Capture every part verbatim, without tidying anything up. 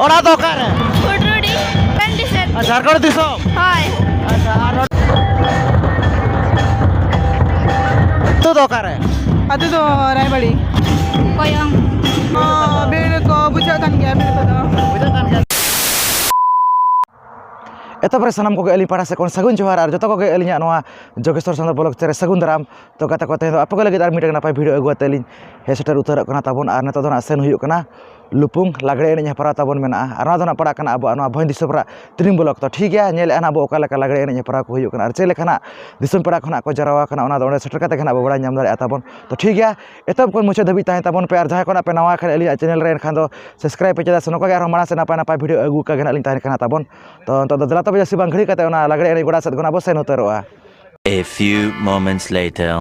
ᱚᱲᱟᱜ ᱫᱚ ᱚᱠᱟᱨᱮ? ᱦᱩᱰᱨᱩᱰᱤ, ᱯᱮᱱᱰᱤ ᱥᱮᱫ᱾ ᱟᱨ ᱡᱷᱟᱲᱠᱷᱚᱸᱰ ᱫᱤᱥᱚᱢ? ᱦᱳᱭ᱾ ᱟᱪᱪᱷᱟ, ᱟᱨ ᱱᱚᱰᱮ ᱟᱹᱛᱩ ᱫᱚ ᱚᱠᱟᱨᱮ? ᱟᱹᱛᱩ ᱫᱚ ᱨᱟᱭᱵᱟᱲᱤ᱾ ᱠᱚᱭᱚᱝ᱾ ᱚ, ᱵᱷᱤᱲ ᱠᱚ ᱵᱩᱡᱷᱟᱹᱜ ᱠᱟᱱ ᱜᱮᱭᱟ, ᱵᱷᱤᱲ ᱠᱚᱫᱚ᱾ ᱵᱩᱡᱷᱟᱹᱜ ᱠᱟᱱ ᱜᱮᱭᱟ᱾ ᱮᱛᱚᱦᱚᱵ ᱨᱮ ᱥᱟᱱᱟᱢ ᱠᱚᱜᱮ ᱟᱹᱞᱤᱧ ᱯᱟᱦᱴᱟ ᱥᱮᱫ ᱠᱷᱚᱱ ᱥᱟᱹᱜᱩᱱ ᱡᱚᱦᱟᱨ, ᱟᱨ ᱡᱚᱛᱚ ᱠᱚᱜᱮ ᱟᱹᱞᱤᱧᱟᱜ ᱱᱚᱣᱟ ᱡᱳᱜᱮᱥᱣᱚᱨ ᱥᱟᱶᱛᱟ ᱵᱞᱚᱜ ᱨᱮ ᱥᱟᱹᱜᱩᱱ ᱫᱟᱨᱟᱢ᱾ ᱛᱚ ᱜᱟᱛᱮ ᱠᱚ, ᱛᱮᱦᱮᱧ ᱫᱚ ᱟᱯᱮ ᱠᱚ ᱞᱟᱹᱜᱤᱫ ᱟᱨ ᱢᱤᱫᱴᱟᱝ ᱱᱟᱯᱟᱭ ᱵᱷᱤᱰᱤᱭᱳ ᱟᱹᱜᱩ ᱠᱟᱛᱮ ᱞᱤᱧ ᱦᱮᱡ ᱥᱮᱴᱮᱨ ᱩᱛᱟᱹᱨᱚᱜ ᱠᱟᱱᱟ ᱛᱟᱵᱚᱱ᱾ ᱟᱨ ᱱᱤᱛᱚᱜ ᱫᱚ ᱱᱟᱜ ᱥᱮᱱ ᱦᱩᱭᱩᱜ ᱠᱟᱱᱟ ᱞᱩᱯᱩᱝ ᱞᱟᱜᱽᱲᱮ ᱮᱱᱮᱡ ᱦᱮᱯᱨᱟᱣ ᱛᱟᱵᱚᱱ ᱢᱮᱱᱟᱜᱼᱟ, ᱟᱨ ᱱᱚᱣᱟ ᱫᱚ ᱱᱟᱜ ᱯᱟᱲᱟᱜ ᱠᱟᱱᱟ ᱟᱵᱚᱣᱟᱜ ᱱᱚᱣᱟ ᱵᱷᱚᱸᱡᱽ ᱫᱤᱥᱚᱢ ᱨᱮᱱᱟᱜ ᱛᱤᱨᱤᱝ ᱵᱞᱚᱠ᱾ ᱛᱚ ᱴᱷᱤᱠ ᱜᱮᱭᱟ, ᱧᱮᱞᱮᱫᱼᱟ ᱱᱟᱜ ᱟᱵᱚ ᱚᱠᱟ ᱞᱮᱠᱟ ᱞᱟᱜᱽᱲᱮ ᱮᱱᱮᱡ ᱦᱮᱯᱨᱟᱣ ᱠᱚ ᱦᱩᱭᱩᱜ ᱠᱟᱱᱟ ᱟᱨ ᱪᱮᱫ ᱞᱮᱠᱟ ᱱᱟᱜ ᱫᱤᱥᱚᱢ ᱯᱮᱲᱟ ᱠᱚ ᱱᱟᱜ ᱠᱚ ᱡᱟᱨᱣᱟ ᱠᱟᱱᱟ, ᱚᱱᱟ ᱫᱚ ᱚᱸᱰᱮ ᱥᱮᱴᱮᱨ ᱠᱟᱛᱮ ᱜᱮ ᱱᱟᱜ ᱵᱚ ᱵᱟᱲᱟᱭ ᱧᱟᱢ ᱫᱟᱲᱮᱭᱟᱜᱼᱟ ᱛᱟᱵᱚᱱ᱾ ᱛᱚ ᱴᱷᱤᱠ ᱜᱮᱭᱟ, ᱮᱛᱚᱦᱚᱵ ᱠᱷᱚᱱ ᱢᱩᱪᱟᱹᱫ ᱫᱷᱟᱹᱵᱤᱡ ᱛᱟᱦᱮᱸ ᱛᱟᱵᱚᱱ ᱯᱮ, ᱟᱨ ᱡᱟᱦᱟᱸᱭ ᱠᱚ ᱱᱟᱜ ᱯᱮ ᱱᱟᱣᱟ ᱠᱷᱟᱱ ᱟᱹᱞᱤᱧᱟᱜ ᱪᱮᱱᱮᱞ ᱨᱮ, ᱮᱱᱠᱷᱟᱱ ᱫᱚ ᱥᱟᱵᱥᱠᱨᱟᱭᱤᱵ ᱯᱮ, ᱪᱮᱫᱟᱜ ᱥᱮ ᱱᱚᱝᱠᱟ ᱜᱮ ᱟᱨᱦᱚᱸ ᱢᱟᱲᱟᱝ ᱥᱮᱫ ᱱᱟᱯᱟᱭ ᱱᱟᱯᱟᱭ ᱵᱷᱤᱰᱤᱭᱳ ᱟᱹᱜᱩ ᱠᱟᱜᱮ ᱱᱟᱜ ᱞᱤᱧ ᱛᱟᱦᱮᱱ ᱠᱟᱱᱟ ᱛᱟᱵᱚᱱ᱾ ᱛᱚ ᱱᱤᱛᱚᱜ ᱫᱚ ᱫᱮᱞᱟ ᱛᱚᱵᱮ ᱡᱟᱹᱥᱛᱤ ᱵᱟᱝ ᱜᱷᱟᱹᱲᱤ ᱠᱟᱛᱮ ᱚᱱᱟ ᱞᱟᱜᱽᱲᱮ ᱮᱱᱮᱡ ᱜᱚᱰᱟ ᱥᱮᱫ ᱠᱷᱚᱱᱟᱜ ᱵᱚ ᱥᱮᱱ ᱩᱛᱟᱹᱨᱚᱜᱼᱟ᱾ A few moments later.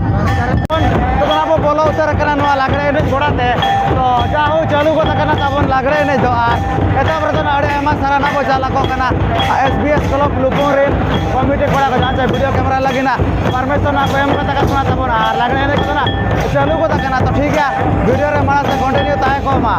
ᱱᱤᱛᱚᱜ ᱫᱚ ᱵᱚ ᱵᱚᱞᱚ ᱩᱛᱟᱹᱨ ᱟᱠᱟᱱᱟ ᱱᱚᱣᱟ ᱞᱟᱜᱽᱲᱮ ᱮᱱᱮᱡ ᱜᱚᱰᱟ ᱛᱮ᱾ ᱛᱚ ᱡᱟᱦᱳ, ᱪᱟᱹᱞᱩ ᱜᱚᱫ ᱟᱠᱟᱱᱟ ᱛᱟᱵᱚᱱ ᱞᱟᱜᱽᱲᱮ ᱮᱱᱮᱡ ᱫᱚ, ᱟᱨ ᱮᱛᱚᱦᱚᱵ ᱨᱮᱫᱚ ᱟᱹᱰᱤ ᱟᱭᱢᱟ ᱥᱟᱨᱦᱟᱣ ᱵᱚ ᱪᱟᱞ ᱟᱠᱚ ᱠᱟᱱᱟ ᱮᱥ ᱵᱤ ᱮᱥ ᱠᱞᱟᱵᱽ ᱞᱩᱯᱩᱝ ᱨᱮᱱ ᱠᱚᱢᱤᱴᱤ ᱠᱚᱲᱟ ᱠᱚ, ᱡᱟᱦᱟᱸ ᱪᱮ ᱵᱷᱤᱰᱤᱭᱳ ᱠᱮᱢᱮᱨᱟ ᱞᱟᱹᱜᱤᱫ ᱱᱟᱜ ᱯᱟᱨᱢᱤᱥᱚᱱ ᱱᱟᱜ ᱠᱚ ᱮᱢ ᱠᱟᱛᱮ ᱠᱟᱱᱟ ᱛᱟᱵᱚᱱ, ᱟᱨ ᱞᱟᱜᱽᱲᱮ ᱮᱱᱮᱡ ᱠᱚᱫᱚ ᱱᱟᱜ ᱪᱟᱹᱞᱩ ᱜᱚᱫ ᱟᱠᱟᱱᱟ᱾ ᱛᱚ ᱴᱷᱤᱠ ᱜᱮᱭᱟ, ᱵᱷᱤᱰᱤᱭᱳ ᱨᱮ ᱢᱟᱲᱟᱝ ᱥᱮᱫ ᱠᱚᱱᱴᱤᱱᱤᱭᱩ ᱛᱟᱦᱮᱸ ᱠᱚᱜ ᱢᱟ᱾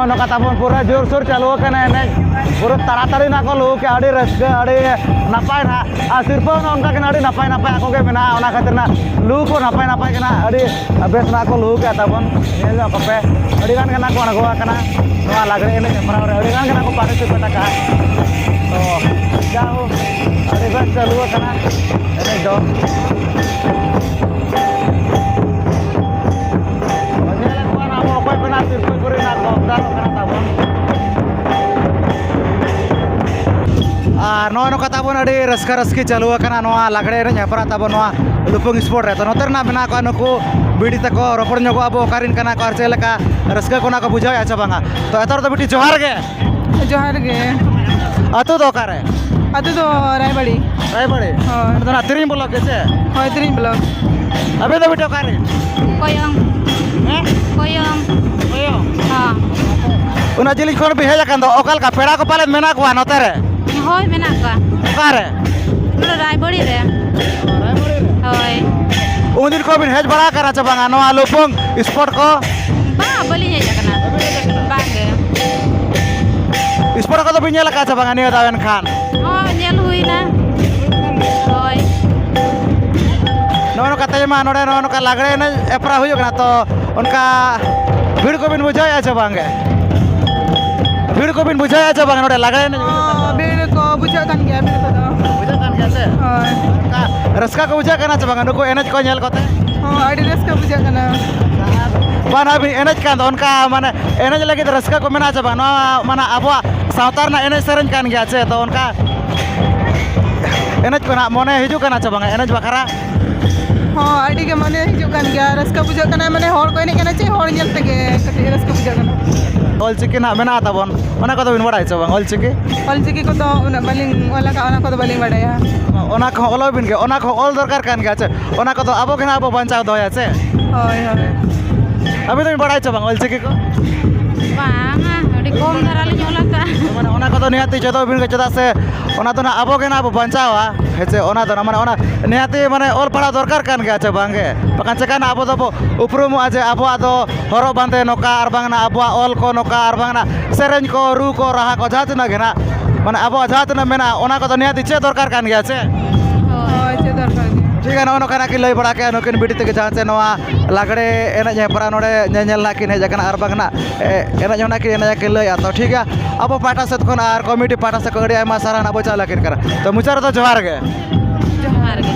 ᱱᱚᱝᱠᱟ ᱛᱟᱵᱚᱱ ᱯᱩᱨᱟᱹ ᱡᱳᱨᱥᱳᱨ ᱪᱟᱹᱞᱩ ᱟᱠᱟᱱᱟ ᱮᱱᱮᱡ, ᱯᱩᱨᱟᱹ ᱛᱟᱲᱟᱛᱟᱲᱤ ᱱᱟᱜ ᱠᱚ ᱞᱩᱦᱩᱠᱮᱜᱼᱟ, ᱟᱹᱰᱤ ᱨᱟᱹᱥᱠᱟᱹ, ᱟᱹᱰᱤ ᱱᱟᱯᱟᱭ ᱱᱟᱜ᱾ ᱟᱨ ᱥᱤᱨᱯᱟᱹ ᱦᱚᱸ ᱚᱱᱠᱟ ᱜᱮ ᱱᱟᱜ ᱟᱹᱰᱤ ᱱᱟᱯᱟᱭ ᱱᱟᱯᱟᱭ ᱟᱠᱚ ᱜᱮ ᱢᱮᱱᱟᱜᱼᱟ, ᱚᱱᱟ ᱠᱷᱟᱹᱛᱤᱨ ᱱᱟᱜ ᱞᱩᱦᱩᱠ ᱦᱚᱸ ᱱᱟᱯᱟᱭ ᱱᱟᱯᱟᱭ ᱜᱮ ᱱᱟᱜ ᱟᱹᱰᱤ ᱵᱮᱥ ᱱᱟᱜ ᱠᱚ ᱞᱩᱦᱩᱠᱮᱜᱼᱟ ᱛᱟᱵᱚᱱ᱾ ᱧᱮᱞ ᱧᱚᱜ ᱠᱚᱯᱮ, ᱟᱹᱰᱤ ᱜᱟᱱ ᱜᱮ ᱱᱟᱜ ᱠᱚ ᱟᱬᱜᱚ ᱟᱠᱟᱱᱟ ᱱᱚᱣᱟ ᱞᱟᱜᱽᱲᱮ ᱮᱱᱮᱡ ᱦᱮᱯᱨᱟᱣ ᱨᱮ, ᱟᱹᱰᱤ ᱜᱟᱱ ᱜᱮ ᱱᱟᱜ ᱠᱚ participate ᱟᱠᱟᱫᱼᱟ᱾ ᱛᱚ ᱡᱟᱭᱦᱳᱠ, ᱟᱹᱰᱤ ᱵᱮᱥ ᱪᱟᱹᱞᱩ ᱟᱠᱟᱱᱟ ᱮᱱᱮᱡ ᱫᱚ᱾ ᱧᱮᱞᱮᱫ ᱠᱚᱣᱟ ᱱᱟᱜ ᱵᱚ ᱚᱠᱚᱭ ᱠᱚ ᱱᱟᱜ ᱥᱤᱨᱯᱟᱹ ᱠᱚᱨᱮ ᱱᱟᱜ ᱠᱚ ᱚᱵᱫᱟᱨᱚᱜ ᱠᱟᱱᱟ ᱛᱟᱵᱚᱱ᱾ ᱟᱨ ᱱᱚᱜᱼᱚᱭ ᱱᱚᱝᱠᱟ ᱛᱟᱵᱚᱱ ᱟᱹᱰᱤ ᱨᱟᱹᱥᱠᱟᱹ ᱨᱟᱹᱥᱠᱤ ᱪᱟᱹᱞᱩ ᱟᱠᱟᱱᱟ ᱱᱚᱣᱟ ᱞᱟᱜᱽᱲᱮ ᱮᱱᱮᱡ ᱦᱮᱯᱨᱟᱣ ᱛᱟᱵᱚᱱ ᱱᱚᱣᱟ ᱞᱩᱯᱩᱝ spot ᱨᱮ᱾ ᱛᱚ ᱱᱚᱛᱮ ᱨᱮᱱᱟᱜ ᱢᱮᱱᱟᱜ ᱠᱚᱣᱟ ᱱᱩᱠᱩ ᱵᱤᱴᱤ ᱛᱟᱠᱚ, ᱨᱚᱯᱚᱲ ᱧᱚᱜᱚᱜ ᱟᱵᱚ ᱚᱠᱟᱨᱮᱱ ᱠᱟᱱᱟ ᱠᱚ ᱟᱨ ᱪᱮᱫ ᱞᱮᱠᱟ ᱨᱟᱹᱥᱠᱟᱹ ᱠᱚ ᱚᱱᱟ ᱠᱚ ᱵᱩᱡᱷᱟᱹᱣᱮᱫᱼᱟ ᱪᱮ ᱵᱟᱝᱟ᱾ ᱛᱚ ᱮᱛᱚᱦᱚᱵ ᱫᱚ ᱵᱤᱴᱤ ᱡᱚᱦᱟᱨ ᱜᱮ᱾ ᱡᱚᱦᱟᱨ ᱜᱮ᱾ ᱟᱹᱛᱩ ᱫᱚ ᱚᱠᱟᱨᱮ? ᱟᱹᱛᱩ ᱫᱚ ᱨᱟᱭᱵᱟᱲᱤ᱾ ᱨᱟᱭᱵᱟᱲᱤ? ᱦᱳᱭ᱾ ᱚᱸᱰᱮ ᱫᱚ ᱱᱟᱜ ᱛᱤᱨᱤᱧ ᱵᱞᱚᱠ ᱜᱮ ᱥᱮ? ᱦᱳᱭ, ᱛᱤᱨᱤᱧ ᱵᱞᱚᱠ᱾ ᱟᱵᱮᱱ ᱫᱚ ᱵᱤᱴᱤ ᱚᱠᱟᱨᱮ? ᱠᱚᱭᱚᱝ᱾ ᱦᱮᱸ? ᱠᱚᱭᱚᱝ᱾ ᱠᱚᱭᱚᱝ? ᱦᱚᱸ᱾ ᱩᱱᱟᱹᱜ ᱡᱤᱞᱤᱧ ᱠᱷᱚᱱ ᱵᱤᱱ ᱦᱮᱡ ᱟᱠᱟᱱ ᱫᱚ, ᱚᱠᱟ ᱞᱮᱠᱟ ᱯᱮᱲᱟ ᱠᱚ ᱯᱟᱞᱮᱱ ᱢᱮᱱᱟᱜ ᱠᱚᱣᱟ ᱱᱚᱛᱮ ᱨᱮ? ᱦᱳᱭ, ᱢᱮᱱᱟᱜ ᱠᱚᱣᱟ᱾ ᱚᱠᱟᱨᱮ? ᱱᱚᱰᱮ ᱨᱟᱭᱵᱟᱲᱤ ᱨᱮ᱾ ᱨᱟᱭᱵᱟᱲᱤ ᱨᱮ? ᱦᱳᱭ᱾ ᱩᱱᱫᱤᱱ ᱠᱚ ᱵᱤᱱ ᱦᱮᱡ ᱵᱟᱲᱟ ᱟᱠᱟᱱᱟ ᱪᱮ ᱵᱟᱝᱟ ᱱᱚᱣᱟ ᱞᱩᱯᱩᱝ spot ᱠᱚ? ᱵᱟᱝ, ᱵᱟᱹᱞᱤᱧ ᱦᱮᱡ ᱟᱠᱟᱱᱟ᱾ ᱵᱟᱝ ᱜᱮ᱾ Spot ᱠᱚᱫᱚ ᱵᱤᱱ ᱧᱮᱞ ᱟᱠᱟᱫᱼᱟ ᱪᱮ ᱵᱟᱝᱟ ᱱᱤᱭᱟᱹ ᱫᱷᱟᱣ ᱮᱱᱠᱷᱟᱱ? ᱦᱚᱸ, ᱧᱮᱞ ᱦᱩᱭᱱᱟ᱾ ᱦᱳᱭ᱾ ᱱᱚᱜᱼᱚ ᱱᱚᱝᱠᱟ ᱛᱮᱦᱮᱧ ᱢᱟ ᱱᱚᱰᱮ ᱱᱚᱜᱼᱚ ᱱᱚᱝᱠᱟ ᱞᱟᱜᱽᱲᱮ ᱮᱱᱮᱡ ᱦᱮᱯᱨᱟᱣ ᱦᱩᱭᱩᱜ ᱠᱟᱱᱟ, ᱛᱚ ᱚᱱᱠᱟ ᱵᱷᱤᱲ ᱠᱚᱵᱤᱱ ᱵᱩᱡᱷᱟᱹᱣᱮᱫᱼᱟ ᱪᱮ ᱵᱟᱝ ᱜᱮ? ᱵᱷᱤᱲ ᱠᱚᱵᱤᱱ ᱵᱩᱡᱷᱟᱹᱣᱮᱫᱼᱟ ᱪᱮ ᱵᱟᱝ ᱱᱚᱰᱮ ᱞᱟᱜᱽᱲᱮ ᱮᱱᱮᱡ ᱦᱩᱭᱩᱜ ᱠᱟᱱᱟ? ᱦᱚᱸ, ᱵᱷᱤᱲ ᱠᱚ ᱵᱩᱡᱷᱟᱹᱜ ᱠᱟᱱ ᱜᱮᱭᱟ, ᱵᱷᱤᱲ ᱠᱚᱫᱚ᱾ ᱵᱩᱡᱷᱟᱹᱜ ᱠᱟᱱ ᱜᱮᱭᱟ ᱥᱮ? ᱦᱳᱭ᱾ ᱚᱱᱠᱟ ᱨᱟᱹᱥᱠᱟᱹ ᱠᱚ ᱵᱩᱡᱷᱟᱹᱜ ᱠᱟᱱᱟ ᱪᱮ ᱵᱟᱝ ᱱᱩᱠᱩ ᱮᱱᱮᱡ ᱠᱚ ᱧᱮᱞ ᱠᱟᱛᱮ? ᱦᱚᱸ, ᱟᱹᱰᱤ ᱨᱟᱹᱥᱠᱟᱹ ᱵᱩᱡᱷᱟᱹᱜ ᱠᱟᱱᱟ᱾ ᱵᱟᱝ, ᱟᱹᱵᱤᱱ ᱮᱱᱮᱡ ᱠᱟᱱ ᱫᱚ ᱚᱱᱠᱟ ᱢᱟᱱᱮ ᱮᱱᱮᱡ ᱞᱟᱹᱜᱤᱫ ᱨᱟᱹᱥᱠᱟᱹ ᱠᱚ ᱢᱮᱱᱟᱜᱼᱟ ᱪᱮ ᱵᱟᱝ? ᱱᱚᱣᱟ ᱢᱟᱱᱮ ᱟᱵᱚᱣᱟᱜ ᱥᱟᱶᱛᱟ ᱨᱮᱱᱟᱜ ᱮᱱᱮᱡ ᱥᱮᱨᱮᱧ ᱠᱟᱱ ᱜᱮᱭᱟ ᱪᱮ, ᱛᱚ ᱚᱱᱠᱟ ᱮᱱᱮᱡ ᱠᱚ ᱱᱟᱜ ᱢᱚᱱᱮ ᱦᱤᱡᱩᱜ ᱠᱟᱱᱟ ᱪᱮ ᱵᱟᱝᱟ ᱮᱱᱮᱡ ᱵᱟᱠᱷᱨᱟ? ᱦᱚᱸ, ᱟᱹᱰᱤ ᱜᱮ ᱢᱚᱱᱮ ᱦᱤᱡᱩᱜ ᱠᱟᱱ ᱜᱮᱭᱟ, ᱨᱟᱹᱥᱠᱟᱹ ᱵᱩᱡᱷᱟᱹᱜ ᱠᱟᱱᱟ, ᱢᱟᱱᱮ ᱦᱚᱲ ᱠᱚ ᱮᱱᱮᱡ ᱠᱟᱱᱟ ᱪᱮ, ᱦᱚᱲ ᱧᱮᱞ ᱛᱮᱜᱮ ᱠᱟᱹᱴᱤᱡ ᱨᱟᱹᱥᱠᱟᱹ ᱵᱩᱡᱷᱟᱹᱜ ᱠᱟᱱᱟ᱾ ᱚᱞᱪᱤᱠᱤ ᱱᱟᱜ ᱢᱮᱱᱟᱜᱼᱟ ᱛᱟᱵᱚᱱ, ᱚᱱᱟ ᱠᱚᱫᱚ ᱵᱤᱱ ᱵᱟᱲᱟᱭᱟ ᱪᱮ ᱵᱟᱝ ᱚᱞᱪᱤᱠᱤ? ᱚᱞᱪᱤᱠᱤ ᱠᱚᱫᱚ ᱩᱱᱟᱹᱜ ᱵᱟᱹᱞᱤᱧ ᱚᱞ ᱟᱠᱟᱫᱼᱟ, ᱚᱱᱟ ᱠᱚᱫᱚ ᱵᱟᱹᱞᱤᱧ ᱵᱟᱰᱟᱭᱟ᱾ ᱚᱱᱟ ᱠᱚᱦᱚᱸ ᱚᱞᱚᱜ ᱵᱤᱱ ᱜᱮ, ᱚᱱᱟ ᱠᱚᱦᱚᱸ ᱚᱞ ᱫᱚᱨᱠᱟᱨ ᱠᱟᱱ ᱜᱮᱭᱟ ᱪᱮ, ᱚᱱᱟ ᱠᱚᱫᱚ ᱟᱵᱚ ᱜᱮ ᱱᱟᱜ ᱵᱚ ᱵᱟᱧᱪᱟᱣ ᱫᱚᱦᱚᱭᱟ ᱪᱮ᱾ ᱦᱳᱭ, ᱦᱳᱭ᱾ ᱟᱹᱵᱤᱱ ᱫᱚᱵᱤᱱ ᱵᱟᱲᱟᱭᱟ ᱪᱮ ᱵᱟᱝ ᱚᱞᱪᱤᱠᱤ ᱠᱚ? ᱵᱟᱝᱟ, ᱟᱹᱰᱤ ᱠᱚᱢ ᱫᱷᱟᱨᱟ ᱞᱤᱧ ᱚᱞ ᱟᱠᱟᱫᱼᱟ᱾ ᱢᱟᱱᱮ ᱚᱱᱟ ᱠᱚᱫᱚ ᱱᱤᱦᱟᱹᱛᱤ ᱪᱮᱫᱚᱜ ᱵᱤᱱ ᱜᱮ, ᱪᱮᱫᱟᱜ ᱥᱮ ᱚᱱᱟ ᱫᱚ ᱱᱟᱜ ᱟᱵᱚ ᱜᱮ ᱱᱟᱜ ᱵᱚ ᱵᱟᱧᱪᱟᱣᱟ, ᱦᱮᱸ ᱥᱮ? ᱚᱱᱟ ᱫᱚ ᱱᱟᱜ, ᱢᱟᱱᱮ, ᱚᱱᱟ ᱱᱤᱦᱟᱹᱛᱤ, ᱢᱟᱱᱮ, ᱚᱞ ᱯᱟᱲᱦᱟᱣ ᱫᱚᱨᱠᱟᱨ ᱠᱟᱱ ᱜᱮᱭᱟ, ᱪᱮ ᱵᱟᱝ ᱜᱮ? ᱵᱟᱠᱷᱟᱱ ᱪᱮᱠᱟ ᱱᱟᱜ ᱟᱵᱚ ᱫᱚᱵᱚ ᱩᱯᱨᱩᱢᱚᱜᱼᱟ ᱡᱮ ᱟᱵᱚᱣᱟᱜ ᱫᱚ ᱦᱚᱨᱚᱜ ᱵᱟᱸᱫᱮ ᱱᱚᱝᱠᱟ, ᱟᱨ ᱵᱟᱝ ᱱᱟᱜ ᱟᱵᱚᱣᱟᱜ ᱚᱞ ᱠᱚ ᱱᱚᱝᱠᱟ, ᱟᱨ ᱵᱟᱝ ᱱᱟᱜ ᱥᱮᱨᱮᱧ ᱠᱚ, ᱨᱩ ᱠᱚ, ᱨᱟᱦᱟ ᱠᱚ, ᱡᱟᱦᱟᱸ ᱛᱤᱱᱟᱹᱜ ᱜᱮ ᱱᱟᱜ, ᱢᱟᱱᱮ, ᱟᱵᱚᱣᱟᱜ ᱡᱟᱦᱟᱸ ᱛᱤᱱᱟᱹᱜ ᱢᱮᱱᱟᱜᱼᱟ, ᱚᱱᱟ ᱠᱚᱫᱚ ᱱᱤᱦᱟᱹᱛᱤ ᱪᱮᱫ ᱫᱚᱨᱠᱟᱨ ᱠᱟᱱ ᱜᱮᱭᱟ, ᱪᱮ? ᱦᱳᱭ, ᱪᱮᱫ ᱫᱚᱨᱠᱟᱨ ᱜᱮ᱾ ᱴᱷᱤᱠ ᱜᱮᱭᱟ, ᱱᱚᱜᱼᱚ ᱱᱚᱝᱠᱟ ᱱᱟᱜ ᱠᱤᱱ ᱞᱟᱹᱭ ᱵᱟᱲᱟ ᱠᱮᱫᱼᱟ ᱱᱩᱠᱤᱱ ᱵᱤᱴᱤ ᱛᱟᱹᱠᱤᱱ, ᱡᱟᱦᱟᱸ ᱪᱮ ᱱᱚᱣᱟ ᱞᱟᱜᱽᱲᱮ ᱮᱱᱮᱡ ᱦᱮᱯᱨᱟᱣ ᱱᱚᱰᱮ ᱧᱮᱧᱮᱞ ᱱᱟᱜ ᱠᱤᱱ ᱦᱮᱡ ᱟᱠᱟᱱᱟ, ᱟᱨ ᱵᱟᱝ ᱱᱟᱜ, ᱮ, ᱮᱱᱮᱡ ᱦᱚᱸ ᱱᱟᱜ ᱠᱤᱱ ᱮᱱᱮᱡ ᱠᱤᱱ ᱞᱟᱹᱭᱟ᱾ ᱛᱚ ᱴᱷᱤᱠ ᱜᱮᱭᱟ, ᱟᱵᱚ ᱯᱟᱦᱴᱟ ᱥᱮᱫ ᱠᱷᱚᱱ ᱟᱨ ᱠᱚᱢᱤᱴᱤ ᱯᱟᱦᱴᱟ ᱥᱮᱫ ᱠᱷᱚᱱ ᱟᱹᱰᱤ ᱟᱭᱢᱟ ᱥᱟᱨᱦᱟᱣ ᱱᱟᱜ ᱵᱚ ᱪᱟᱞ ᱟᱹᱠᱤᱱ ᱠᱟᱱᱟ᱾ ᱛᱚ ᱢᱩᱪᱟᱹᱫ ᱨᱮᱫᱚ ᱡᱚᱦᱟᱨ ᱜᱮ᱾ ᱡᱚᱦᱟᱨ ᱜᱮ᱾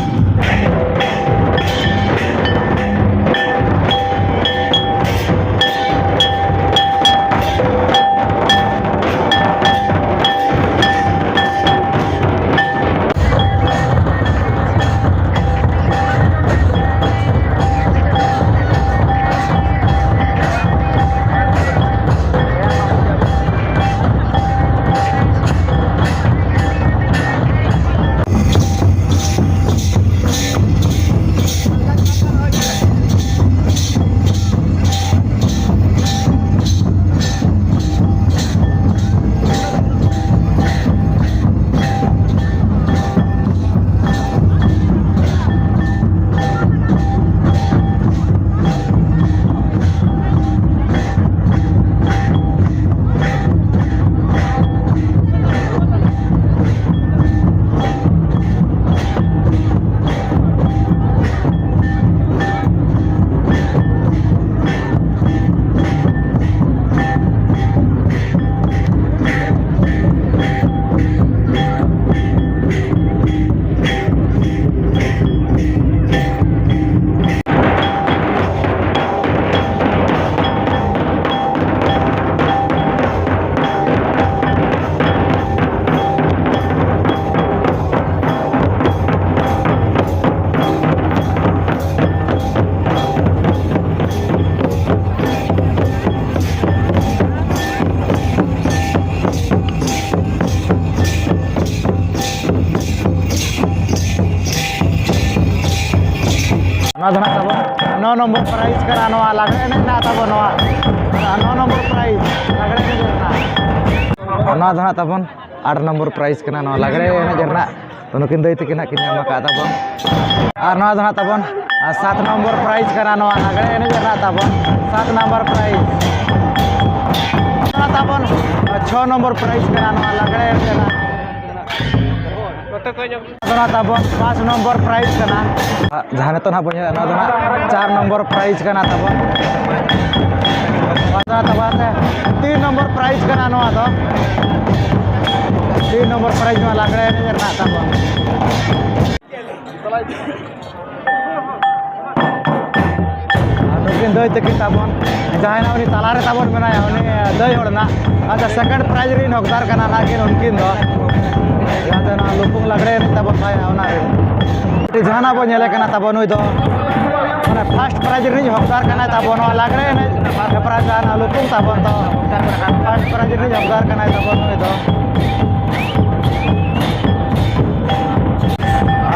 ᱱᱚᱣᱟ ᱫᱚ ᱱᱟᱜ ᱛᱟᱵᱚᱱ ᱱᱚ ᱱᱚᱢᱵᱚᱨ ᱯᱨᱟᱭᱤᱡᱽ ᱠᱟᱱᱟ, ᱱᱚᱣᱟ ᱞᱟᱜᱽᱲᱮ ᱮᱱᱮᱡ ᱨᱮᱱᱟᱜ ᱛᱟᱵᱚᱱ ᱱᱚᱣᱟ ᱱᱚ ᱱᱚᱢᱵᱚᱨ ᱯᱨᱟᱭᱤᱡᱽ ᱞᱟᱜᱽᱲᱮ ᱮᱱᱮᱡ ᱨᱮᱱᱟᱜ᱾ ᱱᱚᱣᱟ ᱫᱚ ᱱᱟᱜ ᱛᱟᱵᱚᱱ ᱟᱴ ᱱᱚᱢᱵᱚᱨ ᱯᱨᱟᱭᱤᱡᱽ ᱠᱟᱱᱟ ᱱᱚᱣᱟ ᱞᱟᱜᱽᱲᱮ ᱮᱱᱮᱡ ᱨᱮᱱᱟᱜ᱾ ᱛᱚ, ᱱᱩᱠᱤᱱ ᱫᱟᱹᱭ ᱛᱟᱹᱠᱤᱱ ᱦᱟᱸᱜ ᱠᱤᱱ ᱧᱟᱢ ᱟᱠᱟᱫ ᱛᱟᱵᱚᱱ᱾ ᱟᱨ ᱱᱚᱣᱟ ᱫᱚ ᱦᱟᱸᱜ ᱛᱟᱵᱚᱱ, ᱟᱨ ᱥᱟᱛ ᱱᱚᱢᱵᱚᱨ ᱯᱨᱟᱭᱤᱡᱽ ᱠᱟᱱᱟ ᱱᱚᱣᱟ ᱞᱟᱜᱽᱲᱮ ᱮᱱᱮᱡ ᱨᱮᱱᱟᱜ ᱛᱟᱵᱚᱱ᱾ ᱥᱟᱛ ᱱᱚᱢᱵᱚᱨ ᱯᱨᱟᱭᱤᱡᱽ᱾ ᱱᱚᱣᱟ ᱛᱟᱵᱚᱱ, ᱟᱨ ᱪᱷᱚ ᱱᱚᱢᱵᱚᱨ ᱯᱨᱟᱭᱤᱡᱽ ᱠᱟᱱᱟ ᱱᱚᱣᱟ ᱞᱟᱜᱽᱲᱮ ᱮᱱᱮᱡ ᱨᱮᱱᱟᱜ᱾ ᱱᱚᱣᱟ ᱛᱟᱵᱚᱱ ᱯᱟᱸᱪ ᱱᱚᱢᱵᱚᱨ ᱯᱨᱟᱭᱤᱡᱽ ᱠᱟᱱᱟ᱾ ᱡᱟᱦᱟᱸ ᱱᱤᱛᱚᱜ ᱱᱟᱦᱟᱜ ᱵᱚᱱ ᱧᱮᱞᱮᱫ, ᱱᱚᱣᱟ ᱫᱚ ᱱᱟᱦᱟᱜ ᱪᱟᱨ ᱱᱚᱢᱵᱚᱨ ᱯᱨᱟᱭᱤᱡᱽ ᱠᱟᱱᱟ ᱛᱟᱵᱚᱱ᱾ ᱱᱚᱣᱟ ᱫᱚ ᱛᱟᱵᱚᱱ ᱛᱤᱱ ᱱᱚᱢᱵᱚᱨ ᱯᱨᱟᱭᱤᱡᱽ ᱠᱟᱱᱟ ᱱᱚᱣᱟ ᱫᱚ᱾ ᱛᱤᱱ ᱱᱚᱢᱵᱚᱨ ᱯᱨᱟᱭᱤᱡᱽ ᱱᱚᱣᱟ ᱞᱟᱜᱽᱲᱮ ᱮᱱᱮᱡ ᱨᱮᱱᱟᱜ ᱛᱟᱵᱚᱱ᱾ ᱟᱨ ᱱᱩᱠᱤᱱ ᱫᱟᱹᱭ ᱛᱟᱹᱠᱤᱱ ᱛᱟᱵᱚᱱ, ᱡᱟᱦᱟᱸᱭ ᱱᱟᱜ ᱩᱱᱤ ᱛᱟᱞᱟᱨᱮ ᱛᱟᱵᱚᱱ ᱢᱮᱱᱟᱭᱟ, ᱩᱱᱤ ᱫᱟᱹᱭ ᱦᱚᱲ ᱱᱟᱜ, ᱟᱪᱪᱷᱟ, ᱥᱮᱠᱮᱱᱰ ᱯᱨᱟᱭᱤᱡᱽ ᱨᱤᱱ ᱦᱚᱠᱫᱟᱨ ᱠᱟᱱᱟ ᱱᱟᱜ ᱠᱤᱱ ᱩᱱᱠᱤᱱ ᱫᱚ, ᱡᱟᱦᱟᱸᱛᱮ ᱱᱚᱣᱟ ᱞᱩᱯᱩᱝ ᱞᱟᱜᱽᱲᱮ ᱮᱱᱮᱡ ᱛᱟᱵᱚᱱ ᱛᱟᱦᱮᱸᱫ, ᱚᱱᱟ ᱨᱮ ᱢᱤᱫᱴᱤᱡ ᱡᱟᱦᱟᱱᱟᱜ ᱵᱚᱱ ᱧᱮᱞᱮ ᱠᱟᱱᱟ ᱛᱟᱵᱚᱱ, ᱱᱩᱭ ᱫᱚ ᱢᱟᱱᱮ ᱯᱷᱟᱥᱴ ᱯᱨᱟᱭᱤᱡᱽ ᱨᱤᱱᱤᱡ ᱦᱚᱠᱫᱟᱨ ᱠᱟᱱᱟᱭ ᱛᱟᱵᱚᱱ, ᱱᱚᱣᱟ ᱞᱟᱜᱽᱲᱮ ᱮᱱᱮᱡ ᱦᱮᱯᱨᱟᱣ ᱡᱟᱦᱟᱸ ᱱᱟᱜ ᱞᱩᱯᱩᱝ ᱛᱟᱵᱚᱱ ᱫᱚ ᱯᱷᱟᱥᱴ ᱯᱨᱟᱭᱤᱡᱽ ᱨᱤᱱᱤᱡ ᱦᱚᱠᱫᱟᱨ ᱠᱟᱱᱟᱭ ᱛᱟᱵᱚᱱ ᱱᱩᱭ ᱫᱚ᱾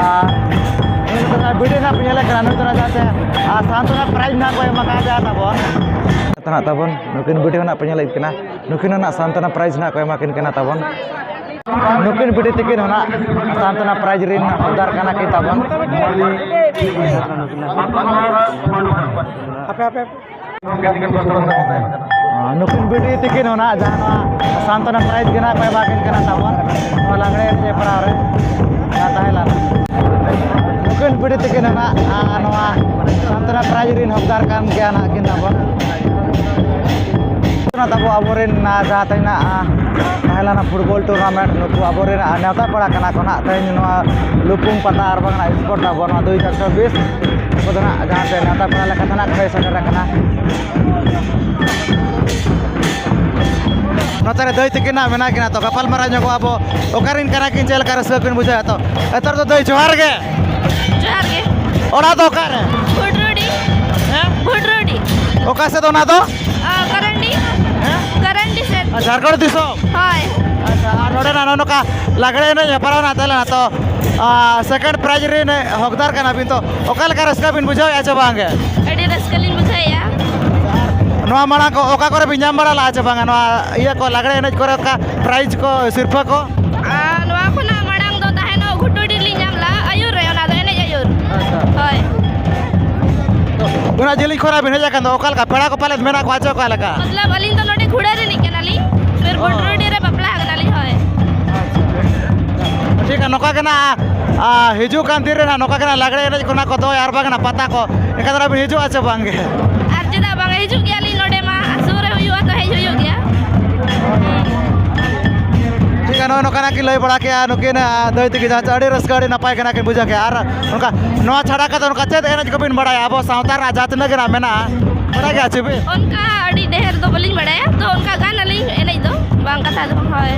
ᱟᱨ ᱱᱩᱭ ᱫᱚ ᱵᱤᱰᱤ ᱱᱟᱜ ᱯᱮ ᱧᱮᱞᱮ ᱠᱟᱱᱟ, ᱱᱩᱭ ᱫᱚ ᱱᱟᱜ ᱡᱟᱦᱟᱸᱛᱮ, ᱟᱨ ᱥᱟᱱᱛᱚᱱᱟ ᱯᱨᱟᱭᱤᱡᱽ ᱱᱟᱜ ᱠᱚ ᱮᱢ ᱟᱠᱟᱫ ᱡᱟᱦᱟᱸ ᱛᱟᱵᱚᱱ᱾ ᱱᱟᱜ ᱛᱟᱵᱚᱱ, ᱱᱩᱠᱤᱱ ᱵᱤᱰᱤ ᱦᱚᱸ ᱱᱟᱜ ᱯᱮ ᱧᱮᱞᱮᱫ ᱠᱤᱱᱟ, ᱱᱩᱠᱤᱱ ᱦᱚᱸ ᱱᱟᱜ ᱥᱟᱱᱛᱚᱱᱟ ᱯᱨᱟᱭᱤᱡᱽ ᱱᱟᱜ ᱠᱚ ᱮᱢᱟ ᱠᱤᱱ ᱠᱟᱱᱟ ᱛᱟᱵᱚᱱ᱾ ᱱᱩᱠᱤᱱ ᱵᱤᱰᱤ ᱛᱤᱠᱤᱱ ᱦᱚᱸ ᱱᱟᱜ ᱥᱟᱱᱛᱚᱱᱟ ᱯᱨᱟᱭᱤᱡᱽ ᱨᱤᱱ ᱦᱚᱠᱫᱟᱨ ᱠᱟᱱᱟ ᱠᱤᱱ ᱛᱟᱵᱚᱱ᱾ ᱦᱟᱯᱮ, ᱦᱟᱯᱮ᱾ ᱱᱩᱠᱤᱱ ᱵᱤᱴᱤ ᱛᱤᱠᱤᱱ ᱦᱚᱸ ᱱᱟᱜ ᱡᱟᱦᱟᱸ ᱱᱚᱣᱟ ᱥᱟᱱᱛᱚᱱᱟ ᱯᱨᱟᱭᱤᱡᱽ ᱜᱮ ᱱᱟᱜ ᱠᱚ ᱮᱢᱟ ᱠᱤᱱ ᱠᱟᱱᱟ ᱛᱟᱵᱚᱱ, ᱱᱚᱣᱟ ᱞᱟᱜᱽᱲᱮ ᱮᱱᱮᱡ ᱦᱮᱯᱨᱟᱣ ᱨᱮ ᱡᱟᱦᱟᱸ ᱛᱟᱦᱮᱸ ᱞᱮᱱᱟ᱾ ᱱᱩᱠᱤᱱ ᱵᱤᱴᱤ ᱛᱤᱠᱤᱱ ᱦᱚᱸ ᱱᱟᱜ, ᱟᱨ ᱱᱚᱣᱟ ᱥᱟᱱᱛᱚᱱᱟ ᱯᱨᱟᱭᱤᱡᱽ ᱨᱤᱱ ᱦᱚᱠᱫᱟᱨ ᱠᱟᱱ ᱜᱮᱭᱟ ᱱᱟᱜ ᱠᱤᱱ ᱛᱟᱵᱚᱱ᱾ ᱚᱱᱟ ᱛᱟᱵᱚ ᱟᱵᱚᱨᱮᱱ, ᱟᱨ ᱡᱟᱦᱟᱸ ᱛᱮᱦᱮᱧ ᱱᱟᱜ, ᱟᱨ ᱛᱟᱦᱮᱸ ᱞᱮᱱᱟ ᱯᱷᱩᱴᱵᱚᱞ ᱴᱩᱨᱱᱟᱢᱮᱱᱴ, ᱱᱩᱠᱩ ᱟᱵᱚᱨᱮᱱ, ᱟᱨ ᱱᱮᱣᱛᱟ ᱯᱮᱲᱟ ᱠᱟᱱᱟ ᱠᱚ ᱱᱟᱜ ᱛᱮᱦᱮᱧ ᱱᱚᱣᱟ ᱞᱩᱯᱩᱝ ᱯᱟᱛᱟ ᱟᱨ ᱵᱟᱝ ᱱᱟᱜ ᱥᱯᱳᱨᱴ ᱛᱟᱵᱚ ᱱᱚᱣᱟ ᱫᱩ ᱦᱟᱡᱟᱨ ᱪᱚᱵᱵᱤᱥ᱾ ᱩᱱᱠᱩ ᱫᱚ ᱱᱟᱜ ᱡᱟᱦᱟᱸ ᱛᱮ ᱱᱮᱣᱛᱟ ᱯᱮᱲᱟ ᱞᱮᱠᱟᱛᱮ ᱱᱟᱜ ᱠᱚ ᱦᱮᱡ ᱥᱮᱴᱮᱨ ᱟᱠᱟᱱᱟ᱾ ᱱᱚᱛᱮ ᱨᱮ ᱫᱟᱹᱭ ᱛᱟᱹᱠᱤᱱ ᱱᱟᱜ ᱢᱮᱱᱟᱜ ᱠᱤᱱᱟ, ᱛᱚ ᱜᱟᱯᱟᱞ ᱢᱟᱨᱟᱣ ᱧᱚᱜᱚᱜ ᱟᱵᱚ, ᱚᱠᱟᱨᱮᱱ ᱠᱟᱱᱟ ᱠᱤᱱ, ᱪᱮᱫ ᱞᱮᱠᱟ ᱨᱟᱹᱥᱠᱟᱹ ᱠᱤᱱ ᱵᱩᱡᱷᱟᱹᱣᱟ᱾ ᱛᱚ ᱱᱮᱛᱟᱨ ᱫᱚ ᱫᱟᱹᱭ ᱡᱚᱦᱟᱨ ᱜᱮ᱾ ᱡᱚᱦᱟᱨ ᱜᱮ᱾ ᱚᱲᱟᱜ ᱫᱚ ᱚᱠᱟᱨᱮ? ᱵᱷᱩᱴᱨᱩᱰᱤ᱾ ᱦᱮᱸ? ᱵᱷᱩᱴᱨᱩᱰᱤ᱾ ᱚᱠᱟ ᱥᱮᱫ ᱚᱱᱟ ᱫᱚ? ᱟ, ᱠᱟᱨᱟᱱᱰᱤ᱾ ᱦᱮᱸ? ᱠᱟᱨᱟᱱᱰᱤ ᱥᱮᱫ᱾ ᱟᱨ ᱡᱷᱟᱲᱠᱷᱚᱸᱰ ᱫᱤᱥᱚᱢ? ᱦᱳᱭ᱾ ᱟᱪᱪᱷᱟ, ᱟᱨ ᱱᱚᱰᱮ ᱱᱟᱜ ᱱᱚᱜᱼᱚ ᱱᱚᱝᱠᱟ ᱞᱟᱜᱽᱲᱮ ᱮᱱᱮᱡ ᱦᱮᱯᱨᱟᱣ ᱱᱟᱜ ᱛᱟᱦᱮᱸ ᱞᱮᱱᱟ, ᱛᱚ, ᱟ, ᱥᱮᱠᱮᱱᱰ ᱯᱨᱟᱭᱤᱡᱽ ᱨᱤᱱ ᱦᱚᱠᱫᱟᱨ ᱠᱟᱱᱟ ᱵᱤᱱ, ᱛᱚ ᱚᱠᱟ ᱞᱮᱠᱟ ᱨᱟᱹᱥᱠᱟᱹ ᱵᱤᱱ ᱵᱩᱡᱷᱟᱹᱣᱮᱫᱼᱟ ᱪᱮ ᱵᱟᱝ ᱜᱮ? ᱟᱹᱰᱤ ᱨᱟᱹᱥᱠᱟᱹ ᱞᱤᱧ ᱵᱩᱡᱷᱟᱹᱣᱮᱫᱼᱟ᱾ ᱱᱚᱣᱟ ᱢᱟᱲᱟᱝ ᱠᱚ ᱚᱠᱟ ᱠᱚᱨᱮ ᱵᱤᱱ ᱧᱟᱢ ᱵᱟᱲᱟ ᱞᱟᱜᱼᱟ ᱪᱮ ᱵᱟᱝᱟ, ᱱᱚᱣᱟ ᱤᱭᱟᱹ ᱠᱚ, ᱞᱟᱜᱽᱲᱮ ᱮᱱᱮᱡ ᱠᱚᱨᱮ ᱚᱠᱟ ᱯᱨᱟᱭᱤᱡᱽ ᱠᱚ, ᱥᱤᱨᱯᱷᱟᱹ ᱠᱚ? ᱟᱨ ᱱᱚᱣᱟ ᱠᱷᱚᱱᱟᱜ ᱢᱟᱲᱟᱝ ᱫᱚ ᱛᱟᱦᱮᱱᱚᱜ ᱜᱷᱩᱴᱩᱰᱤ ᱞᱤᱧ ᱧᱟᱢ ᱞᱟᱜᱼᱟ, ᱟᱹᱭᱩᱨ ᱨᱮ, ᱚᱱᱟ ᱫᱚ ᱮᱱᱮᱡ ᱟᱹᱭᱩᱨ᱾ ᱟᱪᱪᱷᱟ᱾ ᱦᱳᱭ᱾ ᱩᱱᱟᱹᱜ ᱡᱤᱞᱤᱧ ᱠᱷᱚᱱᱟᱜ ᱵᱤᱱ ᱦᱮᱡ ᱟᱠᱟᱱ ᱫᱚ, ᱚᱠᱟ ᱞᱮᱠᱟ ᱯᱮᱲᱟ ᱠᱚ ᱯᱟᱞᱮᱫ ᱢᱮᱱᱟᱜ ᱠᱚᱣᱟ ᱪᱮ ᱚᱠᱟ ᱞᱮᱠᱟ? ᱢᱚᱛᱞᱚᱵ, ᱟᱹᱞᱤᱧ ᱫᱚ ᱱᱚᱰᱮ ᱜᱷᱩᱲᱟᱹ ᱨᱤᱱᱤᱡ ᱠᱟᱱᱟᱞᱤᱧ, ᱯᱷᱤᱨ ᱚ᱾ ᱜᱷᱩᱴᱩᱰᱤ ᱨᱮ ᱵᱟᱯᱞᱟ ᱟᱠᱟᱱᱟᱞᱤᱧ᱾ ᱦᱳᱭ᱾ ᱴᱷᱤᱠ ᱜᱮᱭᱟ, ᱱᱚᱝᱠᱟ ᱜᱮ ᱱᱟᱜ, ᱟ, ᱦᱤᱡᱩᱜ ᱠᱟᱱ ᱫᱤᱱ ᱨᱮ ᱱᱟᱜ ᱱᱚᱝᱠᱟ ᱜᱮ ᱱᱟᱜ ᱞᱟᱜᱽᱲᱮ ᱮᱱᱮᱡ ᱠᱚ ᱱᱟᱜ ᱠᱚ ᱫᱚᱦᱚᱭᱟ, ᱟᱨ ᱵᱟᱝ ᱱᱟᱜ ᱯᱟᱛᱟ ᱠᱚ, ᱮᱱᱠᱷᱟᱱ ᱫᱚ ᱱᱟᱜ ᱵᱤᱱ ᱦᱤᱡᱩᱜᱼᱟ ᱪᱮ ᱵᱟᱝ ᱜᱮ? ᱟᱨ ᱪᱮᱫᱟᱜ ᱵᱟᱝ, ᱦᱤᱡᱩᱜ ᱜᱮᱭᱟᱞᱤᱧ, ᱱᱚᱰᱮ ᱢᱟ ᱥᱩᱨ ᱨᱮ ᱦᱩᱭᱩᱜᱼᱟ, ᱛᱚ ᱦᱮᱡ ᱦᱩᱭᱩᱜ ᱜᱮᱭᱟ᱾ ᱴᱷᱤᱠ ᱜᱮᱭᱟ, ᱱᱚᱜᱼᱚᱭ ᱱᱚᱝᱠᱟ ᱱᱟᱜ ᱠᱤᱱ ᱞᱟᱹᱭ ᱵᱟᱲᱟ ᱠᱮᱜᱼᱟ ᱱᱩᱠᱤᱱ, ᱟ, ᱫᱟᱹᱭ ᱛᱟᱹᱠᱤᱱ, ᱡᱟᱦᱟᱸ ᱪᱮ ᱟᱹᱰᱤ ᱨᱟᱹᱥᱠᱟᱹ, ᱟᱹᱰᱤ ᱱᱟᱯᱟᱭ ᱜᱮ ᱱᱟᱜ ᱠᱤᱱ ᱵᱩᱡᱷᱟᱹᱣ ᱠᱮᱜᱼᱟ᱾ ᱟᱨ ᱚᱱᱠᱟ ᱱᱚᱣᱟ ᱪᱷᱟᱲᱟ ᱠᱟᱛᱮ ᱚᱱᱠᱟ ᱪᱮᱫ ᱮᱱᱮᱡ ᱠᱚᱵᱤᱱ ᱵᱟᱲᱟᱭᱟ ᱟᱵᱚ ᱥᱟᱶᱛᱟ ᱨᱮᱱᱟᱜ ᱡᱟᱦᱟᱸ ᱛᱤᱱᱟᱹᱜ ᱜᱮ ᱱᱟᱜ ᱢᱮᱱᱟᱜᱼᱟ, ᱵᱟᱲᱟᱭ ᱜᱮᱭᱟ ᱪᱮ ᱵᱤᱱ? ᱚᱱᱠᱟ ᱟᱹᱰᱤ ᱰᱷᱮᱨ ᱫᱚ ᱵᱟᱹᱞᱤᱧ ᱵᱟᱲᱟᱭᱟ, ᱛᱚ ᱚᱱᱠᱟ ᱜᱟᱱ ᱟᱹᱞᱤᱧ ᱮᱱᱮᱡ ᱫᱚ, ᱵᱟᱝ ᱠᱟᱛᱷᱟ ᱫᱚ ᱵᱟᱝ᱾ ᱦᱳᱭ᱾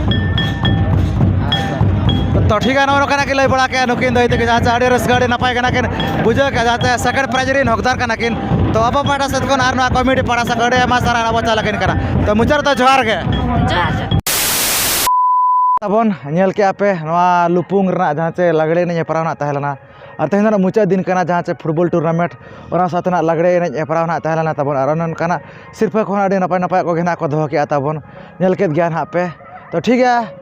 ᱛᱚ ᱴᱷᱤᱠ ᱜᱮᱭᱟ, ᱱᱚᱜᱼᱚ ᱱᱚᱝᱠᱟᱱᱟᱜ ᱠᱤᱱ ᱞᱟᱹᱭ ᱵᱟᱲᱟ ᱠᱮᱜᱼᱟ ᱱᱩᱠᱤᱱ ᱫᱟᱹᱭ ᱛᱟᱹᱠᱤᱱ, ᱡᱟᱦᱟᱸ ᱪᱮ ᱟᱹᱰᱤ ᱨᱟᱹᱥᱠᱟᱹ, ᱟᱹᱰᱤ ᱱᱟᱯᱟᱭ ᱜᱮ ᱱᱟᱜ ᱠᱤᱱ ᱵᱩᱡᱷᱟᱹᱣ ᱠᱮᱜᱼᱟ, ᱡᱟᱦᱟᱸ ᱪᱮ second prize ᱨᱤᱱ ᱦᱚᱠᱫᱟᱨ ᱠᱟᱱᱟ ᱠᱤᱱ᱾ ᱛᱚ ᱟᱵᱚ ᱯᱟᱦᱴᱟ ᱥᱮᱫ ᱠᱷᱚᱱ ᱟᱨ ᱱᱚᱣᱟ committee ᱯᱟᱦᱴᱟ ᱥᱮᱫ ᱠᱷᱚᱱ ᱟᱹᱰᱤ ᱟᱭᱢᱟ ᱥᱟᱨᱦᱟᱣ ᱟᱵᱚ ᱪᱟᱞ ᱟᱹᱠᱤᱱ ᱠᱟᱱᱟ᱾ ᱛᱚ ᱢᱩᱪᱟᱹᱫ ᱨᱮᱫᱚ ᱡᱚᱦᱟᱨ ᱜᱮ᱾ ᱡᱚᱦᱟᱨ, ᱡᱚᱦᱟᱨ᱾ ᱛᱟᱵᱚᱱ ᱧᱮᱞ ᱠᱮᱜᱼᱟ ᱯᱮ ᱱᱚᱣᱟ ᱞᱩᱯᱩᱝ ᱨᱮᱱᱟᱜ ᱡᱟᱦᱟᱸ ᱪᱮ ᱞᱟᱜᱽᱲᱮ ᱮᱱᱮᱡ ᱦᱮᱯᱨᱟᱣ ᱱᱟᱜ ᱛᱟᱦᱮᱸ ᱞᱮᱱᱟ, ᱟᱨ ᱛᱮᱦᱮᱧ ᱫᱚ ᱱᱟᱜ ᱢᱩᱪᱟᱹᱫ ᱫᱤᱱ ᱠᱟᱱᱟ ᱡᱟᱦᱟᱸ ᱪᱮ football tournament, ᱚᱱᱟ ᱥᱟᱶᱛᱮ ᱱᱟᱜ ᱞᱟᱜᱽᱲᱮ ᱮᱱᱮᱡ ᱦᱮᱯᱨᱟᱣ ᱱᱟᱜ ᱛᱟᱦᱮᱸ ᱞᱮᱱᱟ ᱛᱟᱵᱚᱱ, ᱟᱨ ᱚᱱᱮ ᱚᱱᱠᱟᱱᱟᱜ ᱥᱤᱨᱯᱷᱟᱹ ᱠᱚᱦᱚᱸ ᱟᱹᱰᱤ ᱱᱟᱯᱟᱭ ᱱᱟᱯᱟᱭ ᱠᱚᱜᱮ ᱱᱟᱜ ᱠᱚ ᱫᱚᱦᱚ ᱠᱮᱜᱼᱟ ᱛᱟᱵᱚᱱ, ᱧᱮᱞ ᱠᱮᱫ ᱜᱮᱭᱟ ᱱᱟᱜ ᱯᱮ᱾ ᱛᱚ ᱴᱷᱤᱠ ᱜᱮᱭᱟ,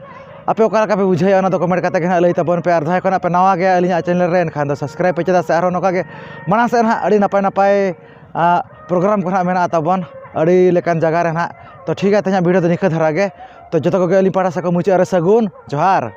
ᱟᱯᱮ ᱚᱠᱟ ᱞᱮᱠᱟ ᱯᱮ ᱵᱩᱡᱷᱟᱹᱣᱮᱫᱼᱟ ᱚᱱᱟ ᱫᱚ comment ᱠᱟᱛᱮ ᱜᱮ ᱱᱟᱜ ᱞᱟᱹᱭ ᱛᱟᱵᱚᱱ ᱯᱮ, ᱟᱨ ᱡᱟᱦᱟᱸᱭ ᱠᱷᱚᱱᱟᱜ ᱯᱮ ᱱᱟᱣᱟ ᱜᱮᱭᱟ ᱟᱹᱞᱤᱧᱟᱜ channel ᱨᱮ, ᱮᱱᱠᱷᱟᱱ ᱫᱚ subscribe ᱯᱮ, ᱪᱮᱫᱟᱜ ᱥᱮ ᱟᱨᱦᱚᱸ ᱱᱚᱝᱠᱟ ᱜᱮ ᱢᱟᱲᱟᱝ ᱥᱮᱫ ᱱᱟᱜ ᱟᱹᱰᱤ ᱱᱟᱯᱟᱭ ᱱᱟᱯᱟᱭ, ᱟ, program ᱠᱚ ᱱᱟᱜ ᱢᱮᱱᱟᱜᱼᱟ ᱛᱟᱵᱚᱱ ᱟᱹᱰᱤ ᱞᱮᱠᱟᱱ ᱡᱟᱭᱜᱟ ᱨᱮ ᱱᱟᱜ᱾ ᱛᱚ ᱴᱷᱤᱠ ᱜᱮᱭᱟ, ᱛᱮᱦᱮᱧᱟᱜ video ᱫᱚ ᱱᱤᱝᱠᱟᱹ ᱫᱷᱟᱨᱟ ᱜᱮ᱾ ᱛᱚ ᱡᱚᱛᱚ ᱠᱚᱜᱮ ᱟᱹᱞᱤᱧ ᱯᱟᱦᱴᱟ ᱥᱮᱫ ᱠᱷᱚᱱ ᱢᱩᱪᱟᱹᱫ ᱨᱮ ᱥᱟᱹᱜᱩᱱ ᱡᱚᱦᱟᱨ᱾